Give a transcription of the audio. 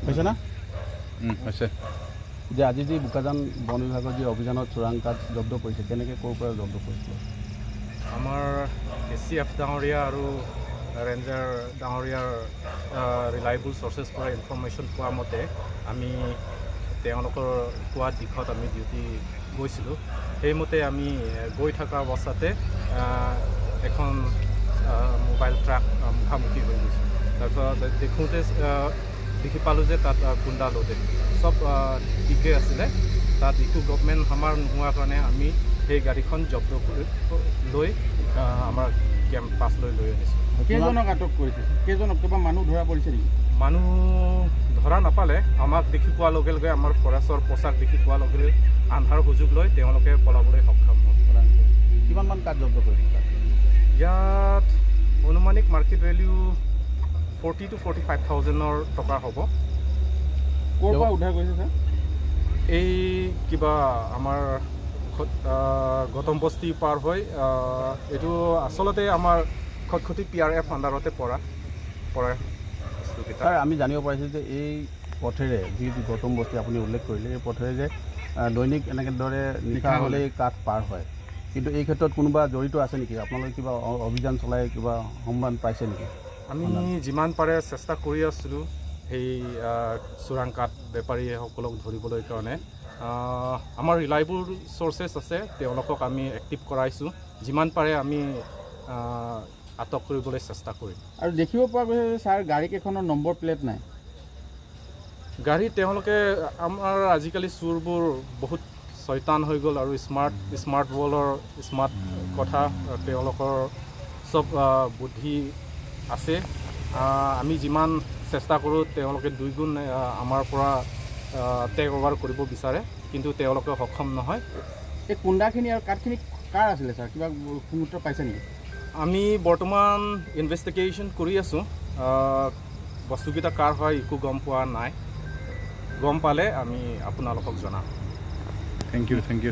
হৈছে না? হৈছে। যে আজি যি বোকাজান বন বিভাগৰ যি অভিযানত চোৰাং কাঠ জব্দ কৰিছে, কেনেকৈ ক'ৰ পৰা জব্দ কৰিছিলে? আমাৰ এ চি এফ ডাঙৰীয়া আৰু ৰেঞ্জাৰ ডাঙৰীয়াৰ ৰিলায়েবল চ'ৰ্চেছ পৰা ইনফৰ্মেশ্যন পোৱা মতে আমি তেওঁলোকৰ কোৱা দিশত আমি ডিউটি গৈছিলোঁ। সেইমতে আমি গৈ থকা অৱস্থাতে এখন মোবাইল ট্ৰাক মুখামুখি হৈ গৈছোঁ। তাৰপিছত দেখোঁতে দেখি পালোঁ যে তাত কুন্দা লোডেড, চব ঠিকেই আছিলে। তাত একো ডকুমেণ্ট আমাৰ নোহোৱাৰ কাৰণে আমি সেই গাড়ীখন জব্দ কৰি লৈ আমাৰ কেম্পাছলৈ লৈ আনিছোঁ। কেইজনক আটক কৰিছে? কেইজনক? কিবা মানুহ ধৰা পৰিছে নেকি? মানুহ ধৰা নাপালে। আমাক দেখি পোৱাৰ লগে লগে, আমাৰ ফৰেষ্টৰ পোচাক দেখি পোৱাৰ লগে লগে আন্ধাৰ সুযোগ লৈ তেওঁলোকে পলাবলৈ সক্ষম হ'ল। কিমানমান কাঠ জব্দ কৰিছে তাত? ইয়াত অনুমানিক market value 40 to 45 থাউজেণ্ডৰ টকা হ'ব। ক'ৰ পৰা উদ্ধাৰ কৰিছে ছাৰ? এই কিবা আমাৰ গৌতম বস্তি পাৰ হৈ, এইটো আচলতে আমাৰ খটখটি পি আৰ এফ আণ্ডাৰতে পৰে বস্তুকেইটা। ছাৰ, আমি জানিব পাৰিছোঁ যে এই পথেৰে, যি গৌতম বস্তি আপুনি উল্লেখ কৰিলে, এই পথেৰে যে দৈনিক এনেদৰে নিশা হ'লেই কাঠ পাৰ হয়। কিন্তু এই ক্ষেত্ৰত কোনোবা জড়িত আছে নেকি? আপোনালোকে কিবা অভিযান চলাই কিবা সম্মান পাইছে নেকি? আমি যিমান পাৰে চেষ্টা কৰি আছিলোঁ সেই চোৰাং কাঠ বেপাৰীসকলক ধৰিবলৈ কাৰণে। আমাৰ ৰিলায়েবল চ'ৰ্চেছ আছে, তেওঁলোকক আমি এক্টিভ কৰাইছোঁ। যিমান পাৰে আমি আটক কৰিবলৈ চেষ্টা কৰিম। আৰু দেখিব পৰা গৈছে যে ছাৰ, গাড়ীকেইখনৰ নম্বৰ প্লেট নাই। গাড়ী তেওঁলোকে, আমাৰ আজিকালি চোৰবোৰ বহুত চয়তান হৈ গ'ল আৰু স্মাৰ্ট স্মাৰ্ট ৱৰ্ল্ডৰ স্মাৰ্ট কথা, তেওঁলোকৰ চব বুদ্ধি আছে। আমি যিমান চেষ্টা কৰোঁ, তেওঁলোকে দুইগুণ আমাৰ পৰা টেক অভাৰ কৰিব বিচাৰে, কিন্তু তেওঁলোকে সক্ষম নহয়। এই কুন্দাখিনি আৰু কাঠখিনি কাৰ আছিলে ছাৰ? কিবা সূত্ৰ পাইছে নেকি? আমি বৰ্তমান ইনভেষ্টিগেশ্যন কৰি আছোঁ। বস্তুকেইটা কাৰ হয় একো গম পোৱা নাই। গম পালে আমি আপোনালোকক জনাম। Thank you, thank you.